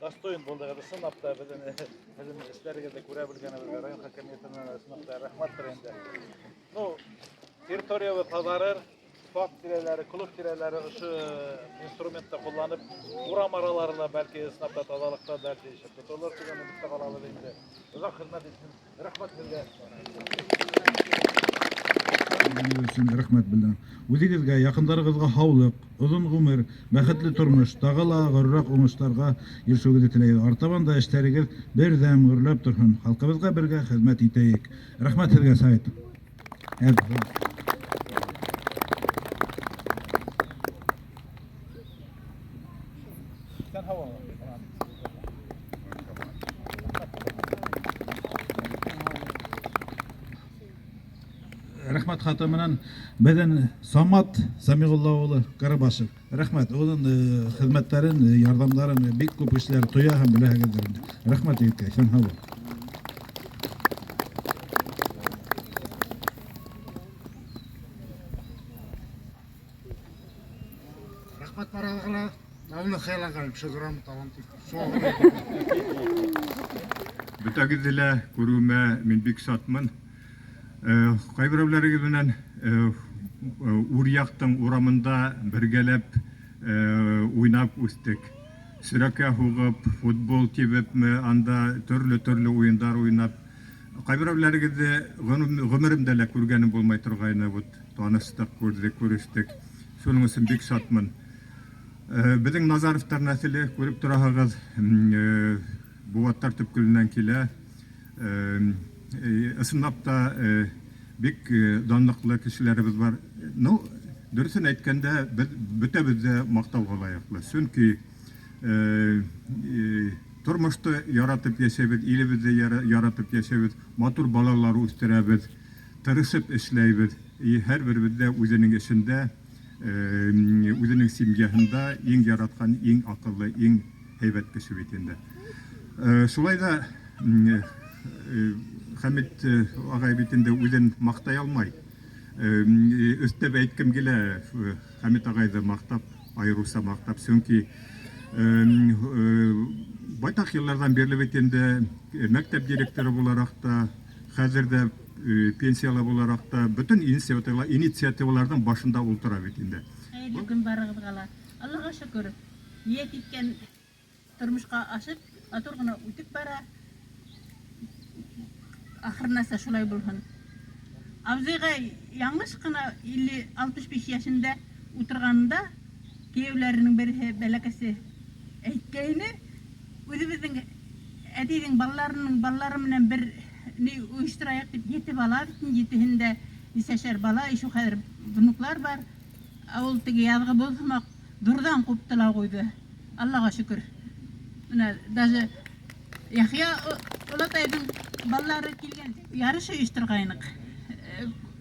достоин булдығыҙ. Ысынлап та беҙҙең һеҙҙең эштәрегеҙҙе күрә белгәнебеҙгә район хакимиәтенән ысынлап та рәхмәттер инде. Ну, территориябыҙ таҙарыр, парк тирәләре, клуб тирәләре ошо инструментты ҡулланып, урам аралары ла бәлки ысынлап та таҙалыҡта бәлки ишеп тотолор тигән өмөттә ҡалабыҙ инде. Оҙаҡ хеҙмәт итһен. Рәхмәт һеҙгә. Өсөн рәхмәт белдерәм. Үҙегеҙгә, яҡындарығыҙға һаулыҡ, оҙон ғүмер, бәхетле тормош, тағы ла ҙурыраҡ уңыштарға ирешеүегеҙҙе теләйбеҙ. Артабан да эштәрегеҙ берҙәм гөрләп торһон. Халҡыбыҙға бергә хеҙмәт итәйек. Рәхмәт һеҙгә, Сәйет. Рәхмәт хаты менән беҙҙең Самат Самиғулла улы Карабашев. Рәхмәт, уның хеҙмәттәрен, ярҙамдарын бик күп кешеләр тоя һәм беләһегеҙҙер инде. Рәхмәт егеткә, иҫән һау бул. Рәхмәт барығыҙға ла. Ауылы хыялланған, грамота алам тип. Бөтәгеҙҙе лә күреүемә мин бик шатмын. Ҡайберәүләрегеҙ менән үр яҡтың урамында бергәләп уйнап үҫтек. Сөрәкә һуғып, футбол тибепме, анда төрлө-төрлө уйындар уйнап. Ҡайберәүләрегеҙҙе ғүмеремдә лә күргәнем булмай торғайны, вот таныштыҡ, күрҙек, күрештек. Шуның өсөн бик шатмын. Беҙҙең Назаровтар нәҫеле күреп тораһығыҙ, Быуаттар төпкөлөнән килә. Ысынлап та бик данлыҡлы кешеләребеҙ бар. Ну, дөрөҫөн әйткәндә, беҙ бөтәбеҙ ҙә маҡтауға лайыҡлы. Сөнки тормошто яратып йәшәйбеҙ, илебеҙҙе яратып йәшәйбеҙ, матур балалар үҫтерәбеҙ, тырышып эшләйбеҙ. И һәр беребеҙ ҙә үҙенең эшендә, үҙенең семьяһында иң яратҡан, иң аҡыллы, иң һәйбәт кеше бит инде. Шулай ҙа, Хәмит ағай бит инде үҙен маҡтай алмай. Өҫтәп әйткем килә, Хәмит ағайҙы маҡтап, айырыуса маҡтап, сөнки байтаҡ йылдарҙан бирле бит инде мәктәп директоры булараҡ та, хәҙер ҙә пенсияла булараҡ та, бөтөн инициативаларҙың башында ултыра бит инде. Хәйерле көн барығыҙға ла. Аллаға шөкөр, ниәт иткән тормошҡа ашып, матур ғына үтеп бара. Ахырынаса шулай булһын. Абзыйға яңылыш ҡына илле алтмыш биш йәшендә ултырғанында кейәүләренең береһе бәләкәсе әйткәйне, үҙебеҙҙең әтейҙең балаларының балалары менән бер ни ойошторайыҡ тип ете бала бит инде, етеһендә нисәшәр бала, ишү хәҙер внуклар бар. Ә ул теге яҙғы боҙ һымаҡ ҙурҙан ҡупты ла ҡуйҙы. Аллаға шөкөр. Бына даже Яхъя олатайҙың балалары килгән ярыш ойошторғайныҡ.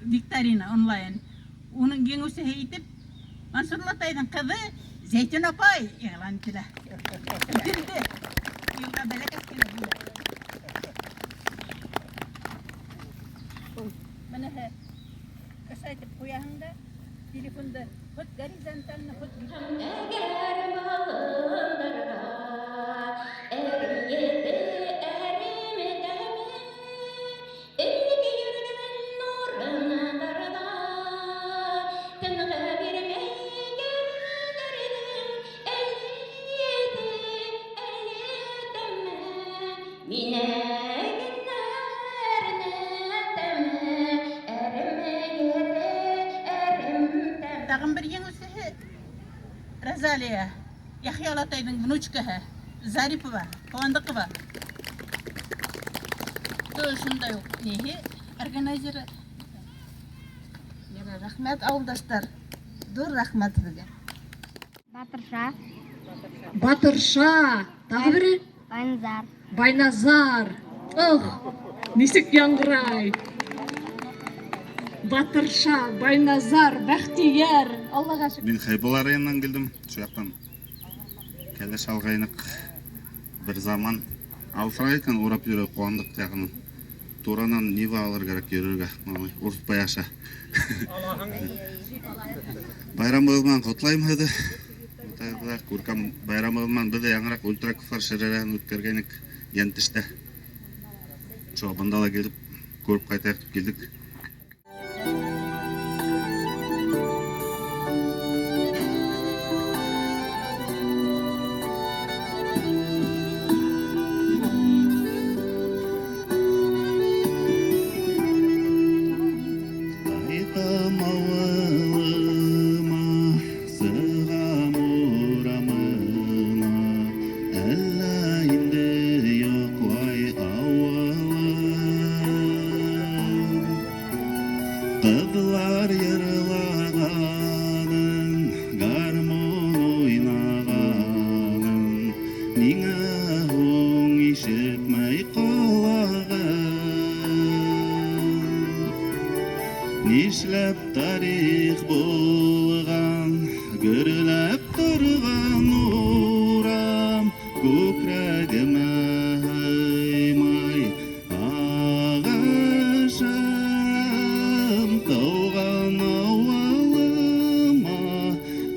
Викторина онлайн. Уның еңеүсеһе итеп Мансур олатайҙың ҡыҙы Зәйтүн апай иғлан ителә. Ителде. Юлға бәләкәс кенә бүләк. Быныһы ошайтып ҡуяһың да телефонды хоть горизонтально, хоть Әгәр малымдарға, ете әрем тәме. Тағын бер еңеүсеһе Розалия Яхъя олатайҙың внучкаһы Зарипова, Ҡыуандыҡова. Тоже шундай уҡ ниһе органайзеры. Ярай, рәхмәт, ауылдаштар. Ҙур рәхмәт һеҙгә. Батырша. Батырша. Тағы бере? Байназар. Байназар. Ох, нисек яңғырай. Батырша, Байназар, Бәхтияр. Аллаға шөкөр. Мин Хәйбулла районынан килдем, шул яҡтан. Кәләш алғайныҡ бер заман. Алыҫыраҡ икән, урап йөрөй Ҡыуандыҡ яғынан. Туранан Нива алыр кәрәк йөрөргә, Уртбай аша. Байрамығыҙ менән ҡотлайым һеҙҙе. Күркәм байрамығыҙ менән беҙ ҙә яңыраҡ Ультраковтар шәжәрәһен үткәргәйнек Йәнтештә. Шуға бында ла килеп күреп ҡайтайыҡ тип килдек. Ҡайтам ауылыма, сығам урамына, әллә инде йоҡлай ауылым. Ҡыҙлар йырлағанын, гармун уйнағанын, ниңә һуң ишетмәй ҡолағым? Нишләп тарих булған, гөрләп торған урам, күкрәгемә һыймай ағышым, тыуған ауылыма,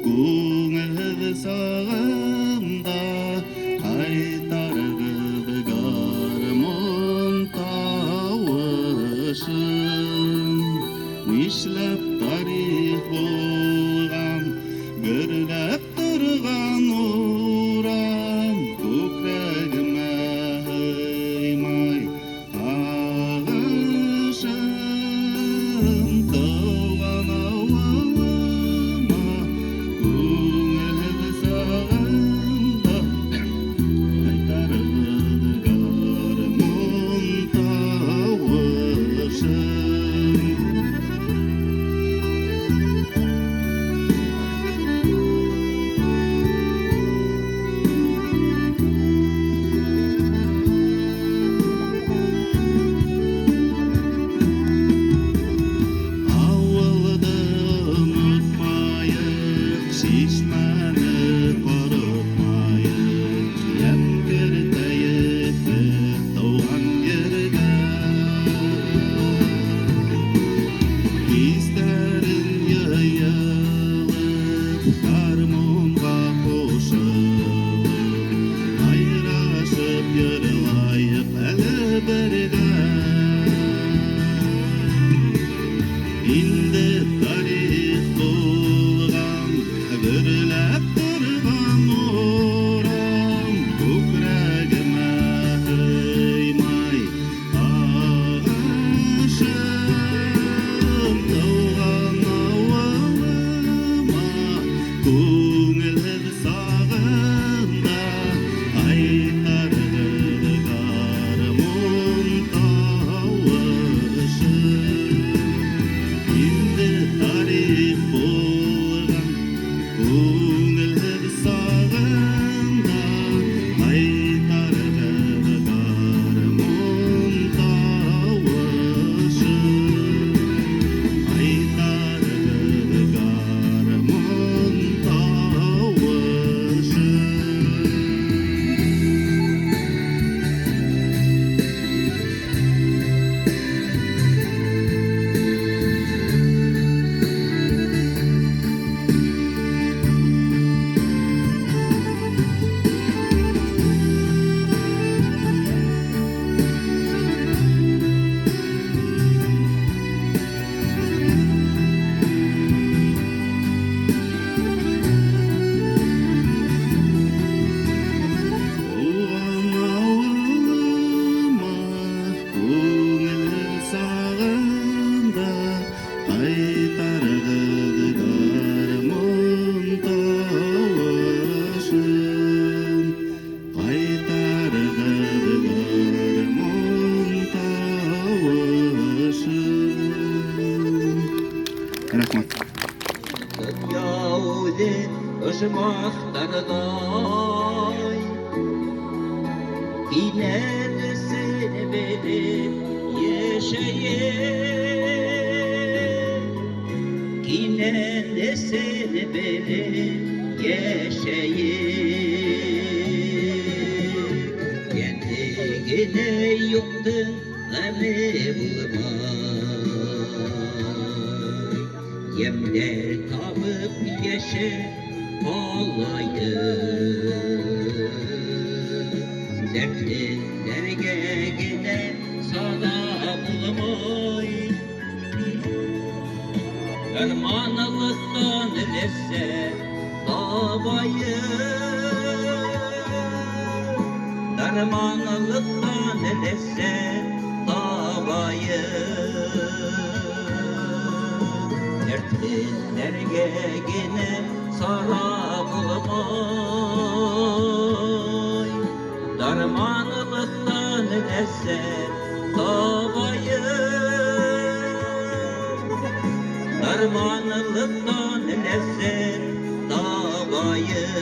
күңелһеҙ сағымда ҡайтарығыҙ гармун тауышын. Нишләп тарих булған, гөрләп торған урам, күкрәгемә һыймай ағышым, тыуған ауылыма, күңелһеҙ сағымда ҡайтарығыҙ гармун тауышын. өсөн. Рәхмәт. Донъя үҙе ожмахтарҙай, Кинәнесен белеп йәшәйек, Кинәнесен белеп йәшәйек. Йәнле генә юҡтың ғәме булмай, Йәмдәр табып йәшәп ҡалайыҡ. Дәртлеләргә генә сара булмай, Дарманлыҡтан ләззәт табайыҡ, Дарманлыҡтан ләззәт табайыҡ. Дәртлеләргә генә сара булмай, Дарманлыҡтан ләззәт табайыҡ, Дарманлыҡтан ләззәт табайыҡ.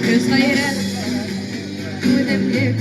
Көс, ғәйрәт, түҙемлек.